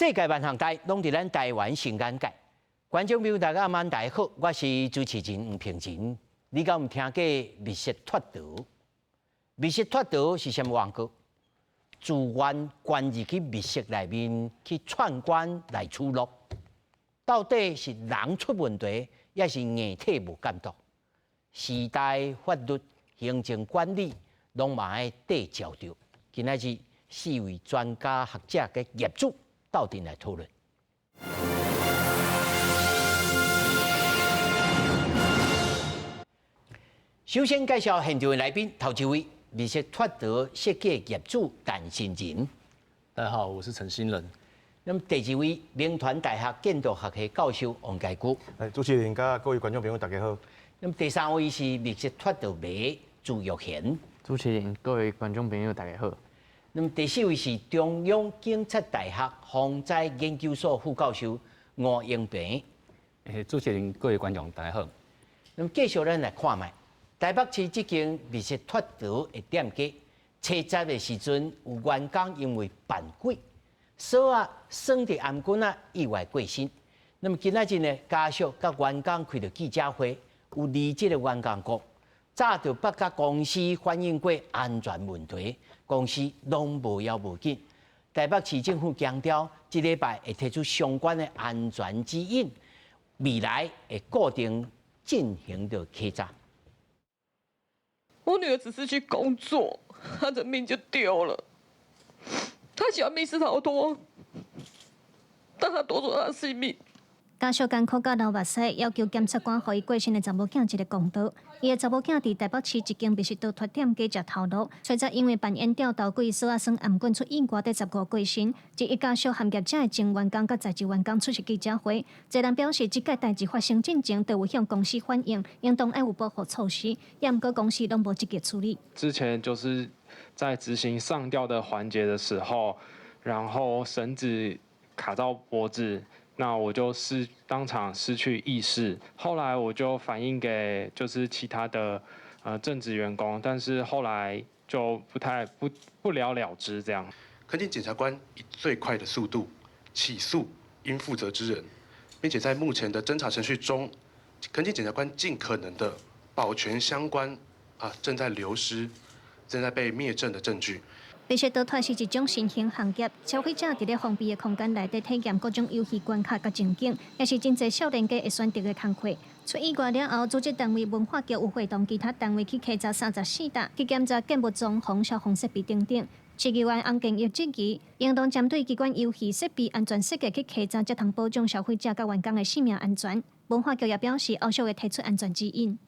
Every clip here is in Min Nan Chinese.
世界萬項代攏佇咱台灣新眼界。觀眾朋友大家晚大家好，我是主持人吳平仁。你敢有聽過密室脫逃？密室脫逃是啥物緣故？自願關入去密室內面去闖關來取樂，到底是人出問題，抑是硬體無監督？時代、法律、行政管理攏嘛愛對照著。今仔日四位專家學者佮業主鬥陣來討論。首先介紹現場的來賓，頭一位密室脫逃設計業主陳新仁。大家好，我是陳新仁。那麼第二位，銘傳大學建築學系教授王家駒。哎，主持人佮各位觀眾朋友，大家好。那麼第三位是密室脫逃迷朱玉賢。主持人、各位觀眾朋友，大家好。那麼第四位是中央警察大學防災研究所副教授吳英平。主持人、各位觀眾，大家好。那麼繼續咱來看覓，台北市這間密室脫逃的店家，初十的時陣有員工因為扮鬼，索仔栓佇頷頸仔意外過身。那麼今仔日呢，家屬佮員工開著記者會，有離職的員工講，早就捌佮公司反映過安全問題，公司攏無要無緊。台北市政府強調，這禮拜會提出相關的安全指引，未來會固定進行著稽查。我女兒只是去工作，她的命就丟了。她喜歡密室逃脫，但她奪走她的性命。家屬艱苦甲流目屎，要求檢察官予伊過身的查某囝一個公道。伊的查某囝佇台北市一間密室逃脫店家食頭路，初十因為扮演吊頭鬼，索仔栓頷頸出意外，佇15過身。這一家屬含業者的前員工佮在職員工出席記者會，濟人表示，這個代誌發生進前，就有向公司反映，應當愛有保護措施，也毋過公司攏無積極處理。之前就是在執行上吊的環節的時候，然後繩子卡到脖子。那我就當場失去意識，後來我就反映給就是其他的正職員工，但是後來就不太不不了了之這樣。懇請檢察官以最快的速度起訴應負責之人，並且在目前的偵查程序中，懇請檢察官盡可能的保全相關正在流失、正在被滅證的證據。密室逃脫是一種新興行業，消費者佇咧封閉的空間內底體驗各種遊戲關卡佮情景，也是真濟少年家會選擇的工課。出意外了後，組織單位文化局有會同其他單位去稽查34棟，去檢查建物裝潢、消防設備等等。市議員洪建義質疑，應當針對機關遊戲設備安全設計去稽查，才通保障消費者佮員工的性命安全。文化局也表示，後續會提出安全指引。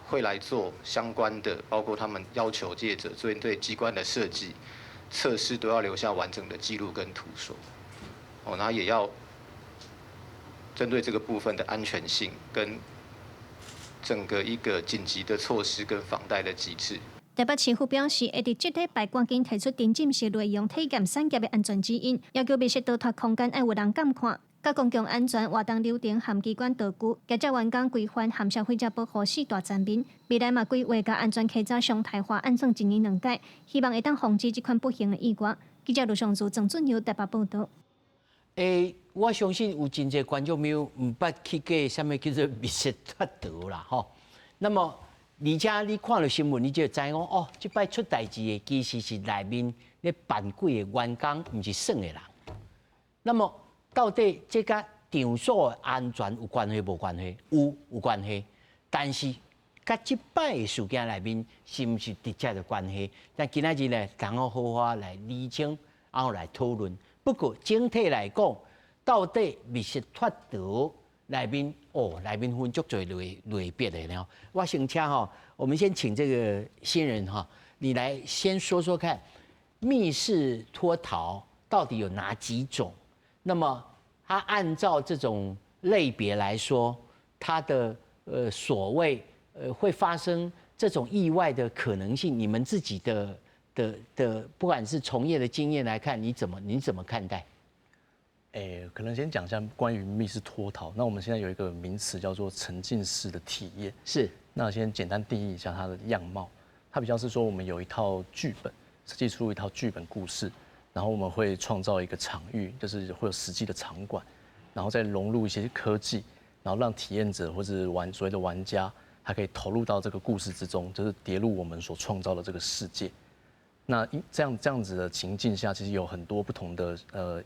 會來做相關的，包括他們要求業者針對機關的設計、測試都要留下完整的記錄跟圖說。哦，那也要針對這個部分的安全性跟整個一個緊急的措施跟防呆的機制。台北市府表示，會佇這禮拜趕緊提出沉浸式內容體驗產業的安全指引，要求密室逃脫空間愛有人監看。佮公共安全活動流程含機關道具，業者員工規範含消費者保護四大層面。未來嘛規劃共安全稽查常態化，按算一年兩擺，希望會當防止這款不幸的意外。記者盧尚如、鄭俊友台北報導。欸，我相信有真濟觀眾朋友毋捌去過啥物叫做密室脫逃啦，吼。那麼，而且你看著新聞，你就知影哦，這擺出代誌的其實是內面咧扮鬼的員工，毋是耍的人。那麼，到底這佮場所的安全有關係無關係？有關係，但是佮這擺的事件內面是毋是直接的關係？但今仔日呢，通好好好來釐清，然後來討論。不過整體來講，到底密室脫逃內面哦，內面分足濟類別的了。我先請吼，我們先請這個新人哈，你來先說說看，密室脫逃到底有哪幾種？那麼，它按照這種類別來說，它的所謂會發生這種意外的可能性，你們自己的不管是從業的經驗來看，你怎麼看待？欸，可能先講一下關於密室脫逃。那我們現在有一個名詞叫做沉浸式的體驗。那先簡單定義一下它的樣貌。它比較是說，我們有一套劇本，設計出一套劇本故事。然后我们会创造一个场域，就是会有实际的场馆，然后再融入一些科技，然后让体验者或者玩所谓的玩家，他可以投入到这个故事之中，就是跌入我们所创造的这个世界。那这样子的情境下，其实有很多不同的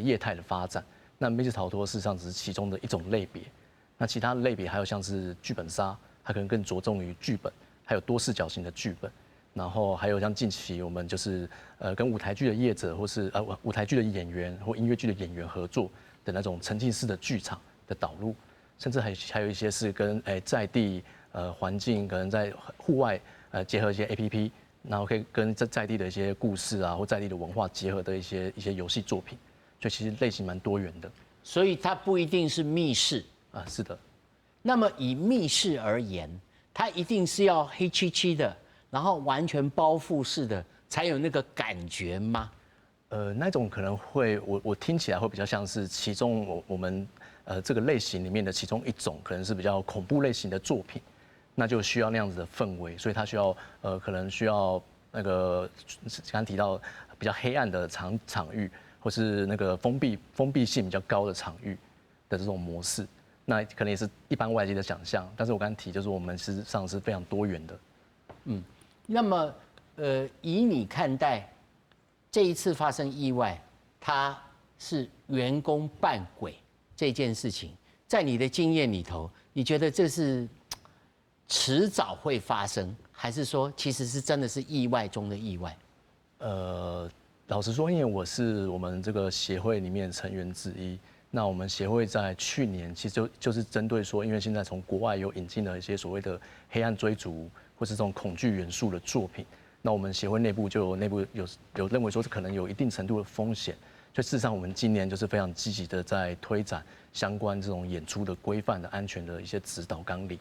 业态的发展。那密室逃脱事实上只是其中的一种类别，那其他类别还有像是剧本杀，它可能更着重于剧本，还有多视角型的剧本。然后还有像近期我们就是跟舞台剧的业者或是舞台剧的演员或音乐剧的演员合作的那种沉浸式的剧场的导入，甚至还有一些是跟在地环境可能在户外结合一些 APP，然后可以跟在地的一些故事啊或在地的文化结合的一些游戏作品，所以其实类型蛮多元的。所以它不一定是密室。啊，是的。那么以密室而言，它一定是要黑漆漆的，然后完全包覆式的，才有那个感觉吗？那种可能会，我听起来会比较像是其中我们这个类型里面的其中一种，可能是比较恐怖类型的作品，那就需要那样子的氛围，所以它需要可能需要那个刚刚提到比较黑暗的场域，或是那个封闭性比较高的场域的这种模式，那可能也是一般外界的想象，但是我刚刚提就是我们实际上是非常多元的。那么以你看待这一次发生意外，他是员工扮鬼这件事情，在你的经验里头，你觉得这是迟早会发生，还是说其实是真的是意外中的意外？老实说，因为我是我们这个协会里面成员之一，那我们协会在去年其实就是针对说，因为现在从国外有引进了一些所谓的黑暗追逐或是这种恐惧元素的作品，那我们协会内部就内部有认为说是可能有一定程度的风险，所以事实上我们今年就是非常积极的在推展相关这种演出的规范的安全的一些指导纲领。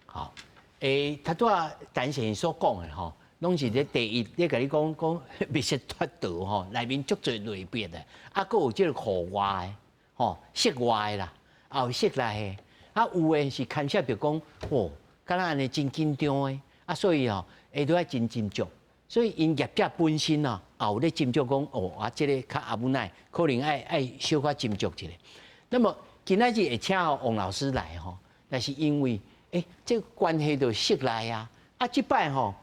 好，拄拄仔陈先生所讲的吼，攏是咧第一，咧共你講講密室脫逃吼，內面足濟類別的，啊，閣有這個戶外的，吼，室外的啦，啊有室內的，啊有的是牽涉著講，哦，敢若按呢真緊張的，啊，所以吼，會都愛真斟酌，所以𪜶業者本身啊，也有咧斟酌講，哦，啊，這個較阿無奈，可能愛小可斟酌一下。那麼今仔日會請王老師來吼，那是因為，這個關係到室內啊，啊，這擺吼。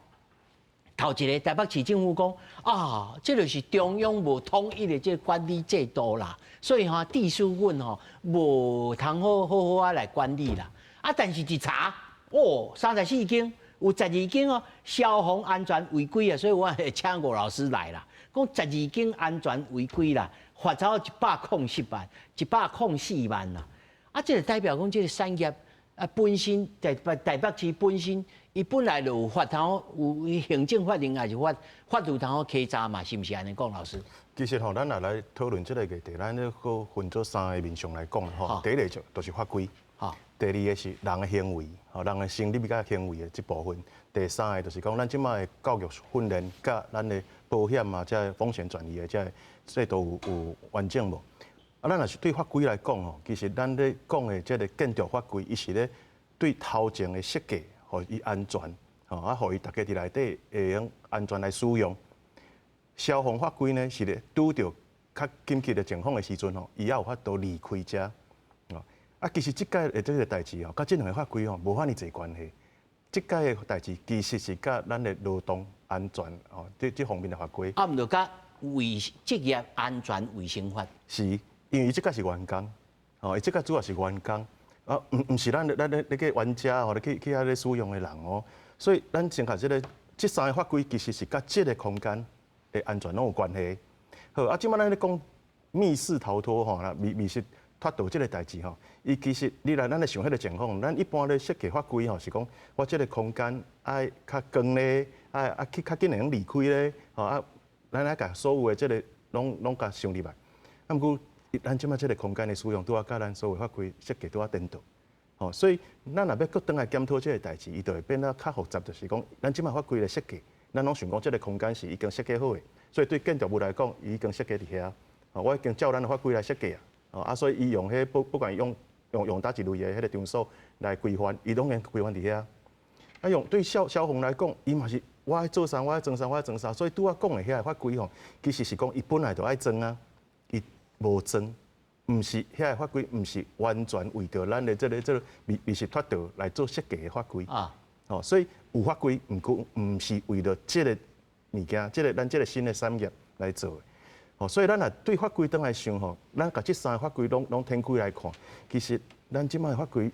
頭一个台北市政府講啊，這就是中央無統一的這個管理制度啦，所以吼，地市阮吼無通好好好啊來管理啦。啊，但是一查，哦，34間有12間哦，消防安全違規啊，所以我會請吳老師來啦，講十二間安全違規啦，罰走110萬、104萬啦。啊，這個代表講這個產業啊，本身台北市本身，伊本來就有法通有行政法令，還是法律通好稽查嘛，是毋是按呢講，老師？其實吼，咱若來討論這個議題，咱咧閣分做三個面向來講吼。第一個就是法規，第二個是人的行為，吼，人的心理佮行為的這部分。第三個就是講，咱這擺的教育訓練佮咱的保險啊，這個風險轉移的這個制度有完整無？啊，咱若是對法規來講吼，其實咱咧講的這個建築法規，伊是咧對頭前的設計，予伊安全，吼啊，予伊大家佇內底會用安全來使用。消防法規呢，是咧拄著較緊急的情況的時陣吼，伊猶有法度離開遮。啊，其實這擺的這個代誌吼，佮這兩个法規吼無遐爾濟關係。這擺的代誌其實是佮咱的勞動安全吼，這方面的法規。啊，毋著佮職業安全衛生法。是，因為伊這個是員工，吼，伊這個主要是員工，啊，毋是咱咧那個玩家吼，去遐咧使用的人哦，所以咱先看這三个法規其實是佮這個空間的安全攏有關係。好，啊，這擺咱咧講密室逃脫吼，密室脫逃這個代誌吼，伊其實你來咱咧想彼個情況，咱一般咧設計法規吼是講，我這個空間愛較光咧，愛啊去較緊會用離開咧，吼啊，咱愛共所有的這個攏共想入來。啊，毋過咱這擺這個空間的使用，拄仔佮咱所有法規設計拄仔顛倒，吼，所以咱若欲閣轉來檢討這個代誌，伊就會變得較複雜，就是講咱這擺法規的設計，咱攏想講這個空間是已經設計好的，所以對建築物來講，伊已經設計佇遐，吼，我已經照咱的法規來設計啊，哦啊，所以伊用彼不管用佗一類的彼個場所來規範，伊攏會規範佇遐。啊，用對消防來講，伊嘛是，我愛做啥，我愛裝啥，我愛裝啥，所以拄仔講的遐个法規吼，其實是講伊本來就愛裝啊，伊無裝，毋是遐個法規，毋是完全為著咱的這個密室脫逃來做設計的法規啊，吼，所以有法規，毋過毋是為著這個物件，這個咱這個新的產業來做的，吼，所以咱若對法規轉來想吼，咱共這三个法規攏展開來看，其實咱這擺的法規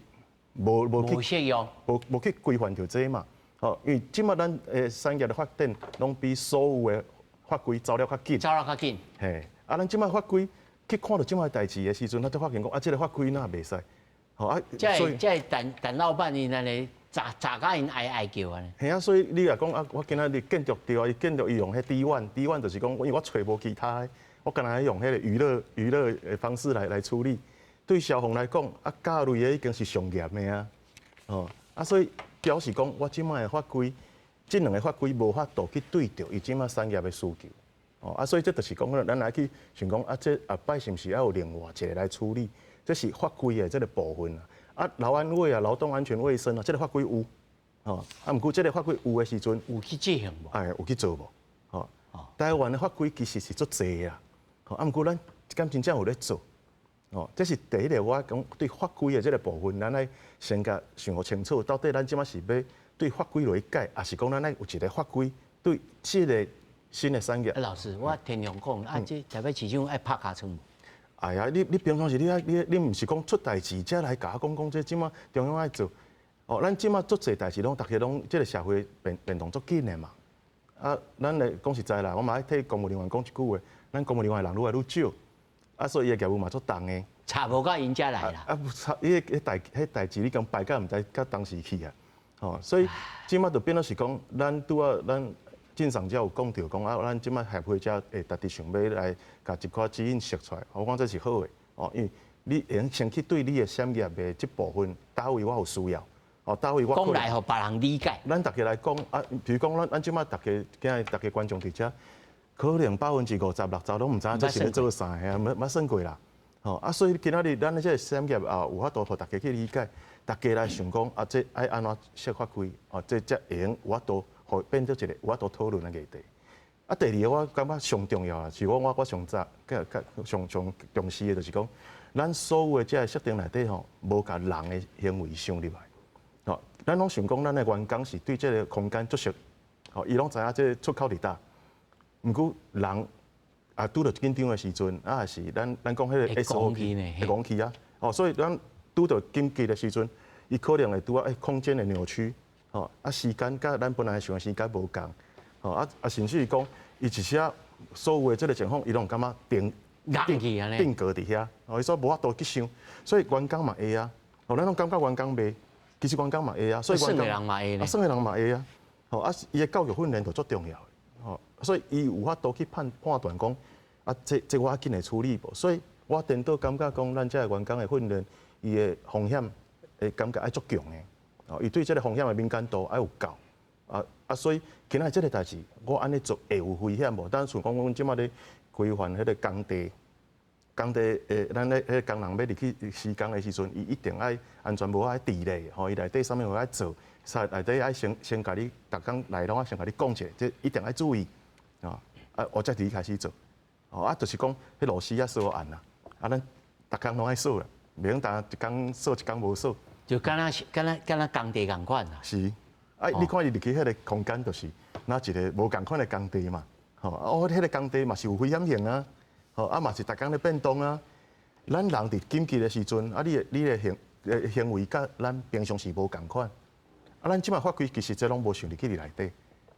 無去適用，無去規範著這嘛。吼，因為這擺咱的產業的發展，攏比所有的法規走了較緊。走了較緊。嘿，啊，咱這擺法規去看著這擺代誌的時陣，咱才發現講啊，這個法規哪袂使。吼啊，所以這陳陳老闆𪜶按呢軋軋共𪜶哀哀叫按呢。嘿啊，所以你若講啊，我今仔日建築對啊，伊建築伊用彼 D1，D1 就是講，因為我揣無其他的，我干焦用彼個娛樂的方式來處理。對消防來講，啊，甲類的已經是上嚴的啊，吼啊，所以表示講，我這擺的法規，這兩个法規無法度去對著伊這擺產業的需求，哦啊，所以這就是講，咱來去想講啊，這後擺是毋是愛有另外一个來處理？這是法規的這个部分啊。啊，勞安衛啊，勞動安全衛生啊，這个法規有，吼啊，毋過這个法規有的時陣有去執行無？哎，有去做無？吼，台灣的法規其實是足濟的啦，吼啊，毋過咱敢真正有咧做？哦，這是第一个，我講對法規的這个部分，咱愛先共想予清楚，到底咱這擺是欲對法規來改，抑是講咱愛有一个法規對這个新的產業？啊，老師，我聽人講，啊，這台北市長愛拍尻槍無？哎呀，你平常時你愛你毋是講出代誌才來共我講講這這擺中央愛做。哦，咱這擺足濟代誌攏逐家攏這个社會變動足緊的嘛。啊，咱來講實在啦，我嘛愛替公務人員講一句話，咱公務人員的人愈來愈少。啊，所以伊的業務嘛足重的，插無到𪜶遮來啦。啊，插伊彼代誌，你講排到毋知到當時去啊，吼，所以這擺就變做是講，咱拄仔咱進上才有講著講啊，咱這擺協會才會家己想欲來共一寡指引釋出來，我講這是好的，哦，因為你會用先去對你的產業的這部分，佗位我有需要，哦，佗位我講來予別人理解。咱逐家來講啊，比如講咱這擺逐家今日逐家觀眾佇遮。可能50%、60攏毋知影這是咧做啥的，毋捌算過啦。吼啊，所以今仔日咱這个產業啊，有法度予逐家去理解，逐家來想講啊，這愛按怎設法規，哦，這才會用有法度予變做一個有法度討論的議題。啊，第二个我感覺上重要啊，是我上早較較上上重視的，就是講，咱所有的這个設定內底吼，無共人的行為想入來。吼，咱攏想講，咱的員工是對這个空間足熟，吼，伊攏知影這个出口佇佗。毋過人啊，拄著緊張的時陣，啊，是咱講彼个 SOP 會戇去啊，哦，所以咱拄著緊急的時陣，伊可能會拄仔空間的扭曲，吼，啊時間佮咱本來想的時間無仝，吼啊啊，甚至是講伊一時所有的這个情況，伊攏會感覺定定格佇遐，哦，伊說無法度去想，所以員工嘛會啊，哦，咱攏感覺員工袂，其實員工嘛會啊，所以員工嘛會，啊，耍的人嘛會啊，吼啊，伊的教育訓練就足重要。吼，所以伊有法度去判斷講，啊，這我緊會處理無？所以我顛倒感覺講，咱這个員工的訓練，伊的風險的感覺愛足強的，哦，伊對這个風險的敏感度愛有夠，啊啊，所以今仔這个代誌，我按呢做會有危險無？但像講阮這擺咧規範彼个工地，工地的咱咧彼个工人欲入去施工的時陣，伊一定愛安全帽愛戴咧，吼，伊內底啥物貨愛做，內底愛先共你，逐工來攏愛先共你講一下，這一定愛注意，啊，啊，我才佇開始做，哦，啊，就是講，彼螺絲仔鎖按啦，啊，咱逐工攏愛鎖啦，袂用焦一工鎖一工無鎖，就敢若敢若工地仝款啦。是，啊，你看伊入去彼个空間就是若一个無仝款的工地嘛，吼，啊，我彼个工地嘛是有危險性啊，吼，啊嘛是逐工咧變動啊。咱人佇緊急的時陣，啊，你的行為佮咱平常時無仝款，啊，咱這擺法規其實這攏無想入去佇內底，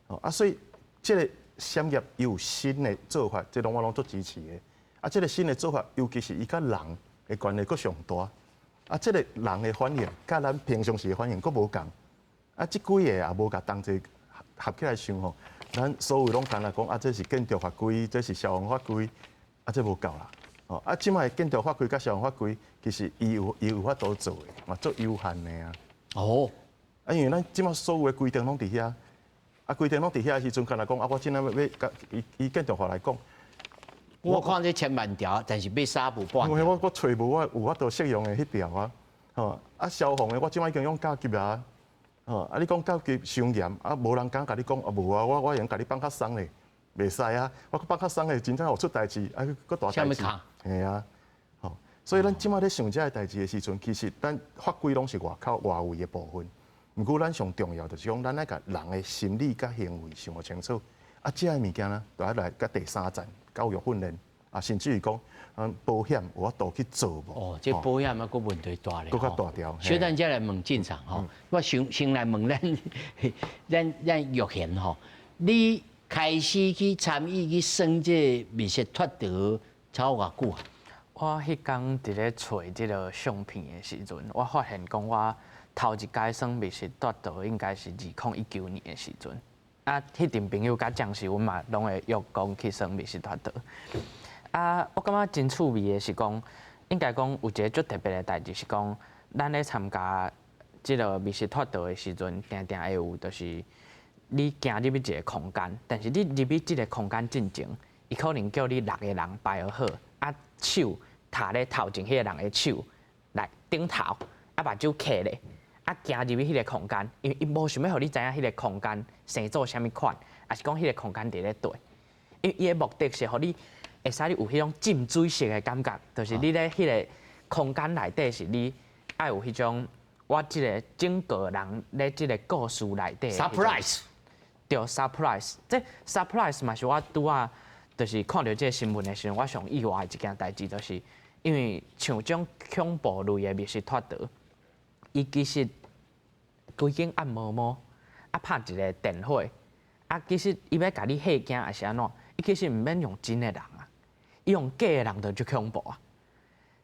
吼，啊，所以這个產業伊有新的做法，這攏我攏足支持的。啊，這个新的做法，尤其是伊佮人的關係閣上大，啊，這个人的反應，佮咱平常時的反應閣無仝，啊，這幾个也無共同齊合起來想吼，咱所有攏干焦講啊，這是建築法規，這是消防法規，啊，這無夠啦。哦，啊，這擺建築法規佮消防法規，其實伊有法度做的，嘛足有限的啊。哦，啊，因為咱這擺所有的規定攏佇遐，啊，規定攏佇遐的時陣，干焦講啊，我這擺欲共以建築法來講，我看這千萬條，但是欲殺無半條。因為我揣無我有法度適用的彼條啊，吼，啊，消防的我這擺已經用加級啊，吼，啊，你講甲級傷嚴，啊，無人敢共你講，啊，無啊，我會用共你放較鬆咧，袂使啊，我放較鬆咧，真正有出代誌，啊，閣大代誌。嘿啊，吼，所以咱這擺咧想這个代誌的時陣，其實咱法規攏是外口外圍的部分，毋過咱上重要就是講，咱愛共人的心理佮行為想清楚。啊，這个物件呢，就愛來佮第三層教育訓練，啊，甚至於講，保險有法度去做無？哦，這保險啊，閣問題大咧。閣較大條。小等才來問進場吼，我先來問咱玉賢吼，你開始去參與去耍這個密室脫逃，超偌久啊？我彼工佇咧揣這个相片的時陣，我發現講我頭一擺耍密室脫逃應該是2019年的時陣。啊，彼陣朋友佮將士，阮嘛攏會約講去耍密室脫逃。啊，我感覺真趣味的是講，應該講有一个足特別的代誌是講，咱咧參加這个密室脫逃的時陣，定定會有就是你行入去一个空間，但是你入去這个空間進前，伊可能叫你六个人排好，啊手插咧頭前彼个人的手來頂頭，啊目睭閉咧。啊，行入去彼个空間，因為伊無想欲予你知影彼个空間生做啥物款，抑是講彼个空間佇咧佗。因為伊的目的是予你會使你有彼種浸水式的感覺，就是你咧彼个空間內底是你愛有彼種我這个整個人咧這个故事內底。 Surprise！對，surprise，這 surprise 嘛是我拄仔就是看著這个新聞的時陣，我上意外的一件代誌，就是因為像這種恐怖類的密室脫逃，伊其實規間暗毛毛，啊拍一个電火，啊其實伊欲共你嚇驚抑是按怎？伊其實毋免用真的人啊，伊用假的人就足恐怖啊。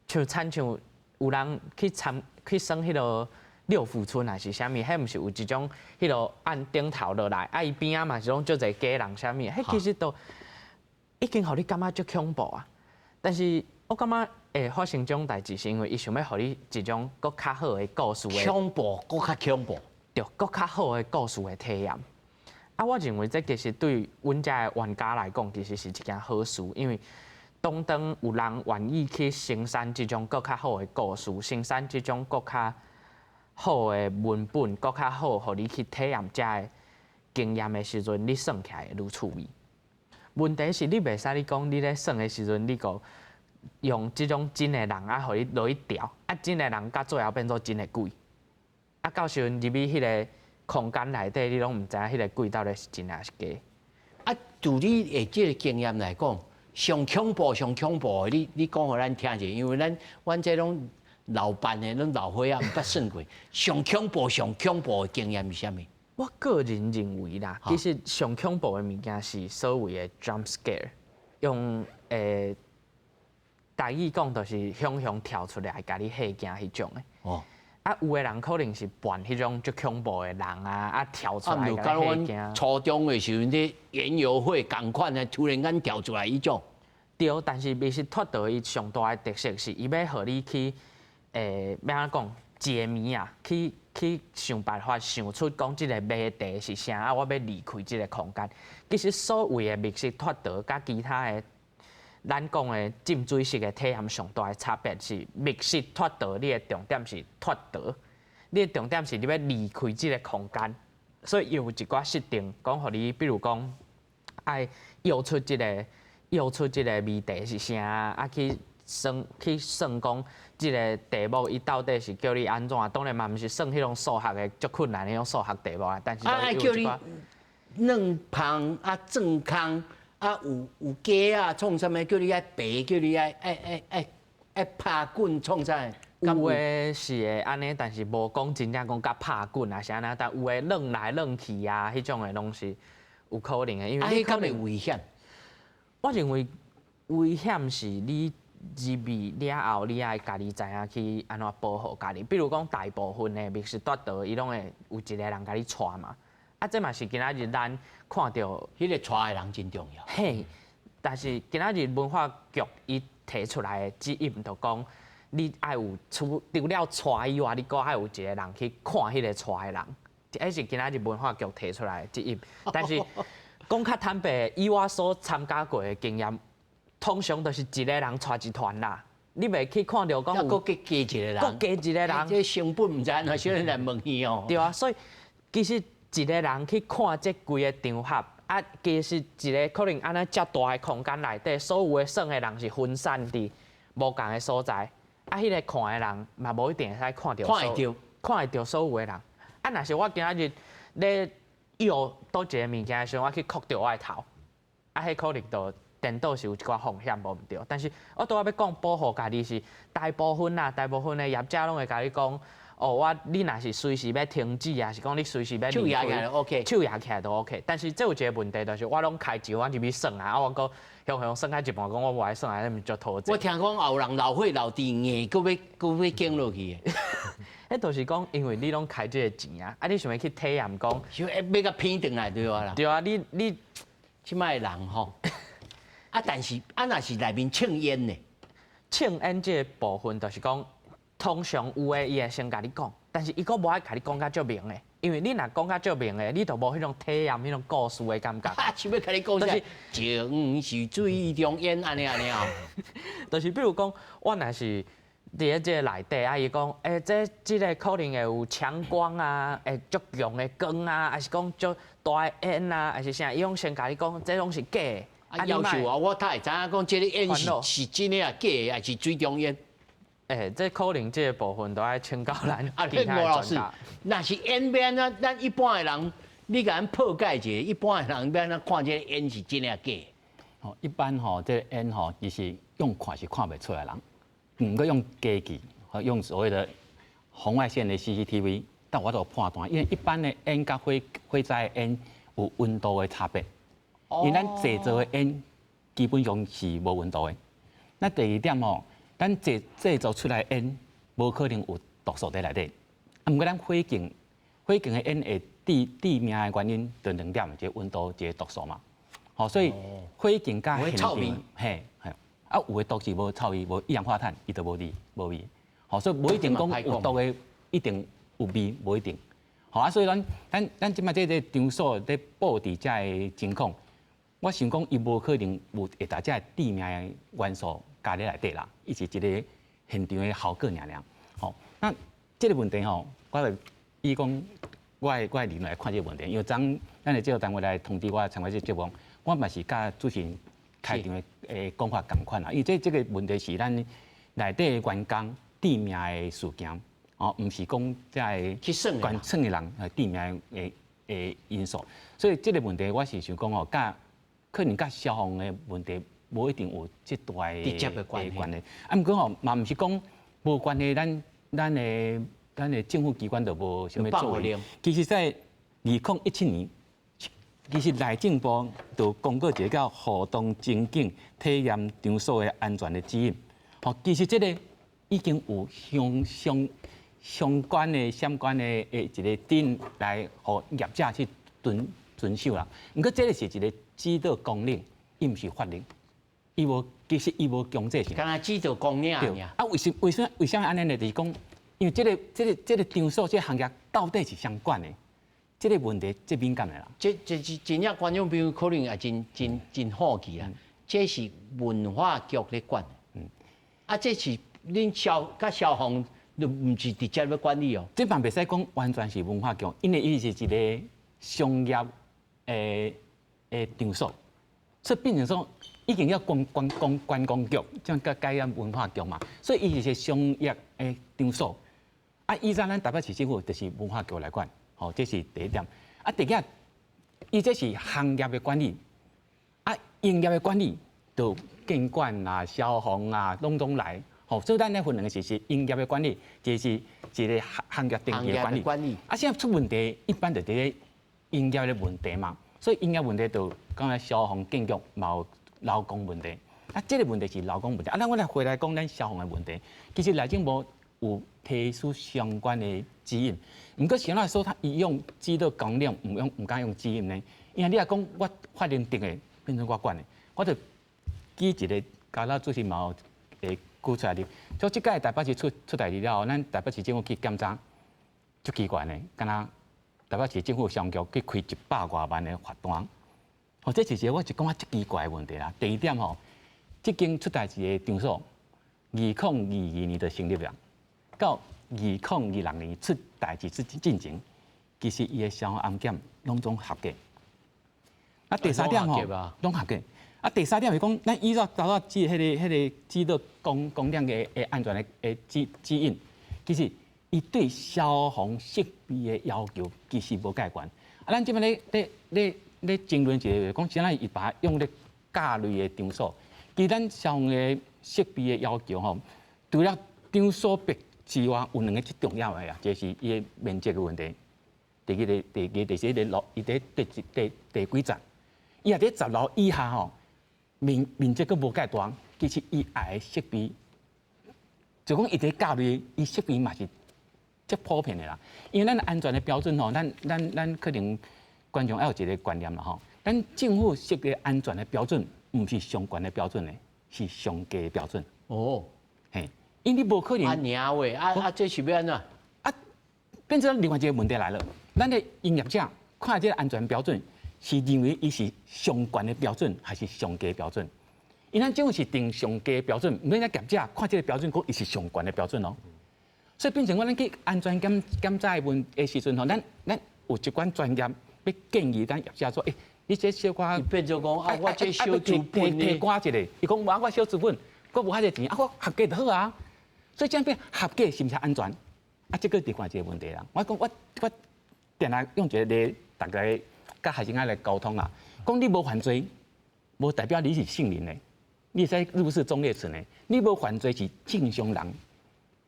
像親像有人去參去耍彼个六福村還是啥物，彼毋是有一種彼个按頂頭落來，啊伊邊仔嘛是攏足濟假人啥物，彼其實都已經予你感覺足恐怖啊。但是我感覺會發生這種代誌，是因為伊想欲予你一種閣較好的故事的恐怖，閣較恐怖，對，閣較好的故事的體驗。啊，我認為這其實對阮遮的玩家來講，其實是一件好事，因為當有人願意去生產這種閣較好的故事，生產這種閣較好的文本，閣較好，予你去體驗這个經驗的時陣，你耍起來會愈趣味。問題是你袂使你講你咧耍的時陣，你閣用這種真的人啊，予你落去調，啊真的人到最後變做真的鬼，啊到時陣入去彼个空間內底，你攏毋知影彼个鬼到底是真抑是假。啊，就你的這个經驗來講，上恐怖、上恐怖的，你講予咱聽者，因為阮這種老辦的、攏老歲仔，毋捌耍過。上恐怖、上恐怖的經驗是啥物？我個人認為啦，其實上恐怖的物件是所謂的 jump scare，用台語講就是雄雄跳出來共你嚇驚彼種的。哦。啊，有的人可能是扮彼種足恐怖的人啊，啊跳出來共你嚇驚。初中的時陣，咧園遊會仝款的，突然間跳出來彼種。對，但是密室脫逃伊上大的特色是，伊欲予你去欲按怎講解謎啊，去想辦法想出講這个謎題是啥啊，我欲離開這个空間。其實所謂的密室脫逃，佮其他的咱講的浸水式的體驗上大的差別是，密室脫逃你的重點是脫逃，你的重點是你欲離開這个空間，所以有一寡設定，講予你，比如講愛搖出這个謎題是啥，啊去算去算講這个題目伊到底是叫你按怎？當然嘛，毋是算彼種數學的足困難彼種數學題目啊，但是啊，叫你軟碰啊，鑽空啊，有雞啊，創啥物？叫你愛爬，叫你愛拍滾，創啥？有的是會按呢，但是無講真正講共拍滾啊，是按怎？但有的轉來轉去啊，彼種的攏是有可能的。因為啊，彼敢會危險？我認為危險是你入去了後，你愛家己知影去按怎保護家己。比如講，大部分的密室脫逃，伊攏會有一个人共你帶嘛。啊，這嘛是今仔日咱看著彼个帶的人真重要。嘿，但是今仔日文化局伊提出來的指引，就講你愛有除了帶以外，你閣愛有一个人去看彼个帶的人。這是今仔日文化局提出來的指引。但是講較坦白，以我所參加過的經驗，通常都是一個人帶一團啦。你袂去看著講閣加一個人，閣加一個人，這成本毋知按怎，小人來問伊哦。對啊，所以其實一个人去看這規个場合，啊，其實一个可能按呢遮大的空間內底，所有的耍的人是分散佇無仝的所在，啊，彼个看的人嘛無一定會使看著，看會著，看會著所有的人。啊，若是我今仔日咧搖佗一个物件的時陣，我去磕著我的頭，啊，彼可能就顛倒是有一寡風險，無毋對。但是我拄仔欲講保護家己是大部分啦，大部分的業者攏會共你講，哦，我你若是隨時欲停止啊，是講你隨時欲手舉起來 OK，手舉起來都 OK。但是這有一個問題，就是我攏開錢，我入去耍啊，啊，我閣雄雄耍到一半，講我無愛耍啊，那毋足討我聽講有人老歲老弟硬閣欲閣欲經落去的。彼就是講，因為你攏開這个錢啊，啊，你想欲去體驗講，想欲共騙轉來對無啦？對啊，你你這擺的人吼，啊，但是啊，若是內面嗆煙呢？嗆煙這个部分，就是講，通常有的伊會先共你講，但是伊閣無愛共你講甲足明的，因為你若講甲足明的，你就無彼種體驗彼種故事的感覺。啊，想欲共你講啥？情是水中煙，按呢按呢啊。就是比如講，我若是佇咧這个內底，啊，伊講，欸，這這个可能會有強光啊，會足強的光啊，還是講足大的煙啊，還是啥？伊攏先共你講，這攏是假的。啊，夭壽啊！我哪會知影講這个煙是是真的啊，假的，還是水中煙？欸，這可能這个部分都愛請教咱啊，吳老師，若是煙欲按怎，咱一般的人，你共咱破解一下，一般的人欲按怎看這个煙是真的啊假的？吼，一般吼，這个煙吼，其實用看是看袂出來人，毋過用機器，用所謂的紅外線的 CCTV，但我就判斷，因為一般的煙佮火火災的煙有溫度的差別，因為咱製造的煙基本上是無溫度的。那第二點吼，咱製製造出來的煙無可能有毒素佇內底，啊，毋過咱火警火警的煙會致致命的原因就兩點，一个溫度，一个毒素嘛。吼，所以火警佮現場，嘿，嘿，啊，有的毒是無臭味，無一氧化碳，伊就無味，無味。吼，所以無一定講有毒的一定有味，無一定。吼啊，所以咱咱咱這擺這个場所咧布置這个情況，我想講伊無可能有會共這个致命的元素加佇內底啦，伊是一个現場的效果爾爾。吼，那這个問題吼，我就以講我的我的理論來看這个問題，因為昨咱的這個單位來通知我參加這個節目，我嘛是佮主持人開場的誒講法仝款啦，因為這這个問題是咱內底的員工致命的事件，哦，毋是講這个去耍的耍的人致命的的因素，所以這个問題我是想講吼，佮可能佮消防的問題無一定有這大的直接的關係。啊，毋過吼嘛毋是講無關係，咱咱的咱的政府機關就無啥物作為。其實在2017年，其實內政部就公告一个叫互動情景體驗場所的安全的指引。吼，其實這个已經有相相相關的相關的的一个指引來予業者去遵遵守啦。毋過這个是一个指導綱領，伊毋是法令，伊無其實伊無強制性。敢若指導綱領對。啊，為什為什為啥按呢呢？就是講，因為這个這个這个場所這个行業到底是誰管的？這个問題這敏感的啦。這這這真正觀眾朋友可能也真真真好奇啊。這是文化局咧管。啊，這是恁消佮消防就毋是直接咧管理哦。這嘛袂使講完全是文化局，因為伊是一个商業的的場所，所以變成說已經要觀觀觀觀光局，這樣佮改咱文化局嘛，所以伊是一个商業的場所。啊，以前咱台北市政府就是文化局來管，吼，這是第一點。啊，第二，伊這是行業的管理，啊，營業的管理就建管啊、消防啊，攏總來。吼，所以咱咧分兩個是是營業的管理，一個是一個行行業登記的管理。管理。啊，現在出問題，一般就佇咧營業的問題嘛。所以營業問題就剛才消防建局嘛有勞工問題。啊，這個問題是勞工問題。啊，咱我來回來講咱消防的問題。其實內政部有提出相關的指引，毋過啥來說，他伊用指導綱領，毋用毋敢用指引呢？因為你若講我法令定的，變成我管的，我就舉一个，佮咱主持嘛有會舉出來的。所以這擺台北市出出代誌了後，咱台北市政府去檢查，足奇怪呢，敢若台北市政府消防局去開一百外萬的罰單。吼，這是一个我就感覺足奇怪的問題啦。第二點吼，這間出代誌的場所，2022年就成立了。到2026年出代誌之進前，其實伊的消防安檢攏總合格。啊，第三點吼，攏合格。啊，第三點是講，咱依照頭仔指彼個指導工廠的安全的指引，其實伊對消防設備的要求其實無蓋懸。啊，咱這擺咧爭論一個，講啥物伊把它用咧甲類的場所，其實咱消防的設備的要求吼，除了場所別之外，有兩個最重要的啊，這是伊的面積的問題。第二個，第二個就是彼個樓，伊佇第幾層，伊若佇10樓以下吼，面積閣無蓋大，其實伊愛的設備，就講伊佇甲類，伊設備嘛是足普遍的啦。因為咱安全的標準吼，咱可能觀眾愛有一個觀念啦吼，咱政府設計安全的標準，毋是上懸的標準的，是上低的標準。哦，嘿，因為你無可能。啊，爾喂，啊，這是欲按怎？啊，變成另外一個問題來了。咱的營業者看這個安全標準，是認為伊是上懸的標準，還是上低標準？因咱政府是定上低標準，毋免業者看這個標準，講伊是上懸的標準哦。所以變成講咱去安全檢查的時陣吼，咱有一款專業欲建議咱業者說，欸，你這小可變做講啊，我這小資本提掛一下，伊講無我小資本，我無遐濟錢，啊我合格就好啊。所以這樣變合格是毋是安全？啊，這個另外一個問題啦。我講我定定用一個例，大家佮學生仔來溝通啦。講你無犯罪，無代表你是聖人的，你會使入室忠烈祠呢？你無犯罪是正常人，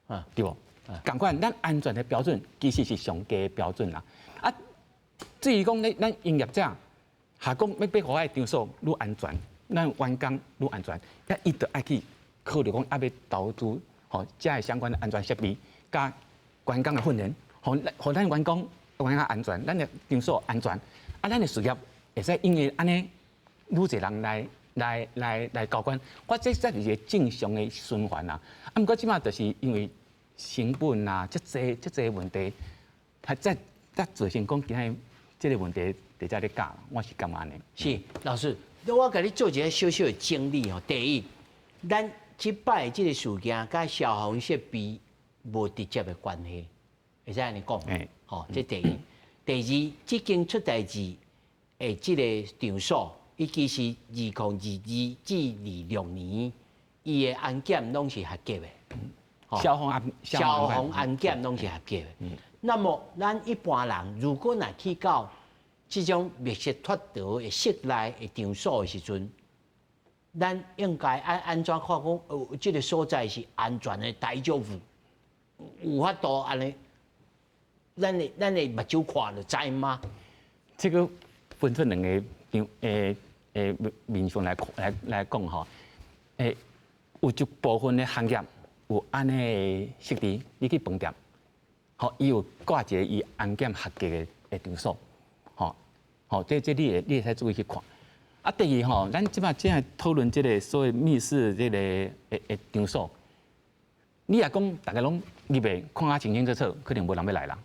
啊，對無？仝款，咱安全的標準其實是上低的標準啦。啊，至於講咧，咱營業者，下講欲予我的場所愈安全，咱員工愈安全，啊，伊就愛去考慮講，啊，欲投資吼，遮的相關的安全設備，佮員工的訓練，予咱員工員工安全，咱的場所安全，啊，咱的事業會使因為按呢愈濟人來交關，我這才是一個正常的循環啦。啊，毋過這擺就是因為成本啊，遮濟遮濟問題，才才造成講今仔這個問題佇遮咧教，我是感覺按呢。是，老師，我共你做一個小小的整理吼。第一，咱這擺這個事件佮消防設備無直接的關係，會使按呢講？吼，這第一。第二，這間出代誌的這個場所，伊其實2022至26年，伊的安檢攏是合格的。消防安消防安檢攏是合格的。那麼，咱一般人如果若去到這種密室脫逃的室內的場所的時陣，咱應該按怎看講？這個所在是安全的大丈夫，有法度按呢？咱的目睭看就知嗎？這個分出兩個面向來講吼，有一部分的行業有按呢的設置，你去飯店，吼，伊有掛一個伊安檢合格的場所，吼，吼，這你會使注意去看。啊，第二吼，咱這擺正在討論這個所謂密室這個的場所，你若講逐家攏入去看啊清清楚楚，可能無人欲來啦。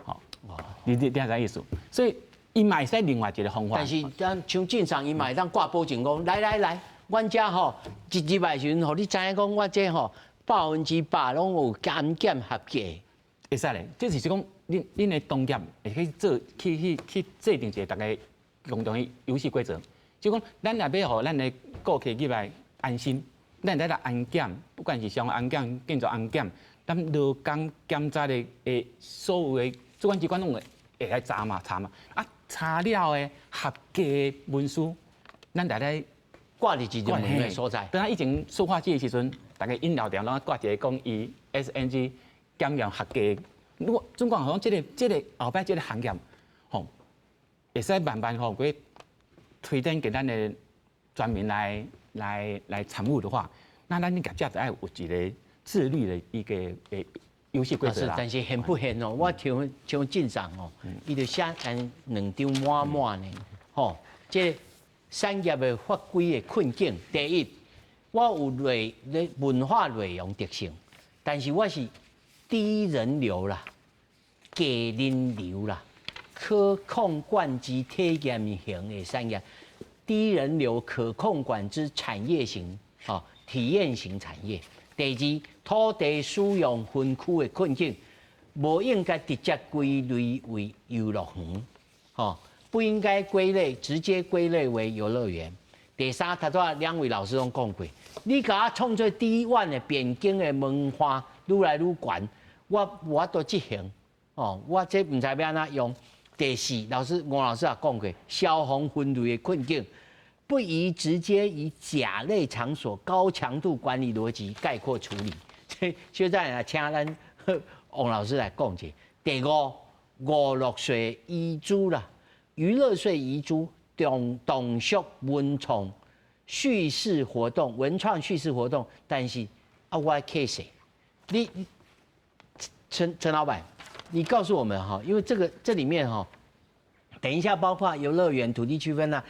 吼，你聽啥意思？所以伊嘛會使另外一個方法。但是咱像正常，伊嘛會當掛保證講，來來來，阮遮吼一入來時陣，予你知影講，我這吼100%攏有安檢合格。會使咧，這就是講，恁的同業會去做去制定一個逐家共同的遊戲規則，就講咱若欲予咱的顧客入來安心，咱來來安檢，不管是消防安檢、建築安檢，咱勞工檢查的所有的主管機關攏會來查嘛查嘛，啊查了的合格的文書，咱來掛佇一個門的所在。等下以前塑化劑的時陣，逐家飲料店攏掛一個講伊 SNG 檢驗合格。如果總講好像這個後擺這個行業，吼，會使慢慢吼，去推展給咱的全民來參與的話，那咱業者就愛有一個自律的一個遊戲規則啦。但是現不現哦？我聽像鎮長哦，伊就寫按兩張滿滿的，吼，這產業的法規的困境。第一，我有內文化內容特性，但是我是低人流啦、低人流啦，可控管制體驗型的產業，低人流可控管制產業型、體驗型產業。第二，土地使用分區的困境，無應該直接歸類為遊樂園，吼，不應該歸類直接歸類為遊樂園。第三，頭拄仔兩位老師攏講過，你共我創做 D1 的變更的門檻愈來愈懸，我無法度執行，哦，我這毋知欲按怎用。第四，老師吳老師也講過，消防分類的困境，不宜直接以甲類場所高強度管理邏輯概括處理。這現在請咱王老師來講者。第五，娛樂稅遺珠啦，娛樂稅遺珠，動動縮文創敘事活動、文創敘事活動，但是啊，我愛課稅，你陳老闆，你告訴我們哈，因為這個這裡面哈，等一下包括遊樂園、土地區分啦，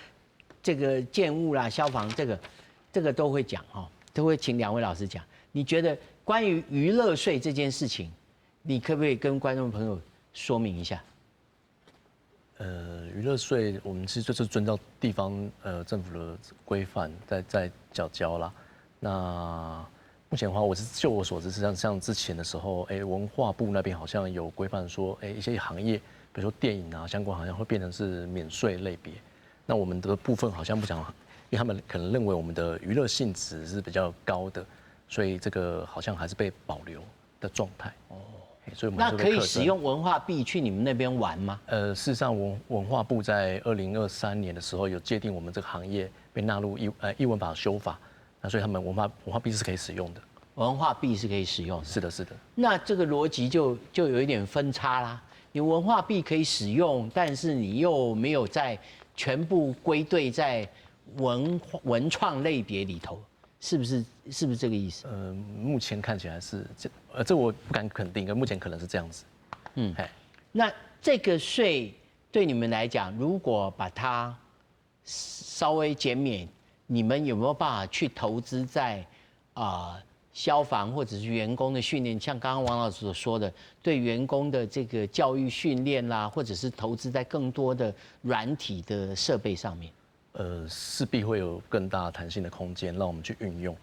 這個建物啦、消防這個都會講哈，都會請兩位老師講。你覺得關於娛樂稅這件事情，你可不可以跟觀眾朋友說明一下？娛樂稅我們其實就是遵照地方政府的規範在繳交啦。那目前的話，我是就我所知，是像之前的時候，哎，文化部那邊好像有規範說，哎，一些行業，比如說電影啊相關，好像會變成是免稅類別。那我們的部分好像不講，因為他們可能認為我們的娛樂性質是比較高的，所以這個好像還是被保留的狀態。哦，所以我們那可以使用文化幣去你們那邊玩嗎？事實上文化部在2023年的時候有界定我們這個行業被納入藝文法修法，那所以他們文化幣是可以使用的。文化幣是可以使用的。是的，是的。那這個邏輯就有一點分叉啦。你文化幣可以使用，但是你又沒有在全部歸隊在文創類別裡頭，是不是？是不是這個意思？目前看起來是這，這我不敢肯定，可目前可能是這樣子。那這個稅對你們來講，如果把它稍微減免，你們有沒有辦法去投資在消防或者是員工的訓練？像剛剛王老師所說的，對員工的這個教育訓練啦，或者是投資在更多的軟體的設備上面。勢必會有更大彈性的空間，讓我們去運用。